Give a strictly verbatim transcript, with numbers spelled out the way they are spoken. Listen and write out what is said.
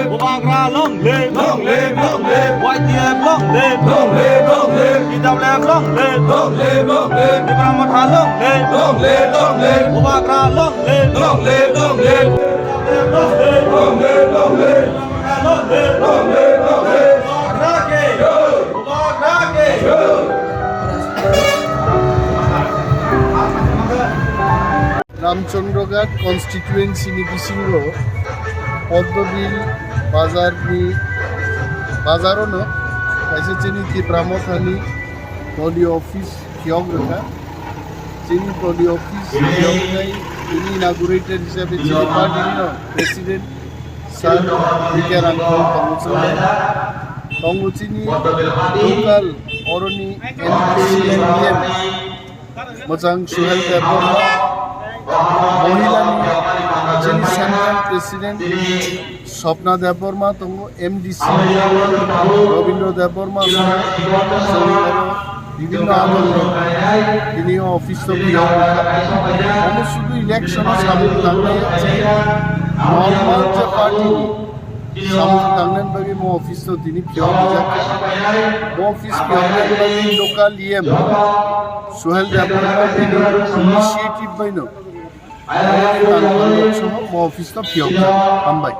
Bubagra long live! Long live, long live! Y T F long live! Long live, long live! T W F long live! Long live, long live! Tipra Motha long live! Long live, long live! Bubagra long live! Long live, long live! Long live, long live! Long live, long live! Bubagra ke! Bubagra ke! Ramchandraghat constituency ni bisingo Poddobil bazar ni bazar ono kaisa chini Tipra Motha ni doliyo office phiyok rwkha. Chini doliyo office phiyok khai chini inaugurator hisabe chini party ni no president sir B K Rangkhol tongo chwng bai. Tongo chini local oroni M D C, M D M. Mwchang Suhel Debbarma, Mohilani chini Central President Swapna Debbarma tongo, M D C Rabindra Debbarma tongo, chwng oro bibhinno adolni tini o office o phiyok rwkha. Omo sudu election o samung tangnai normal je party ni samung tangnani bagwi mo office o tini phiyok rijak. Mo office phiyoknani bagwi local E M Suhel Debbarma bini initiative baino mo office o phiyokjak. Hambai.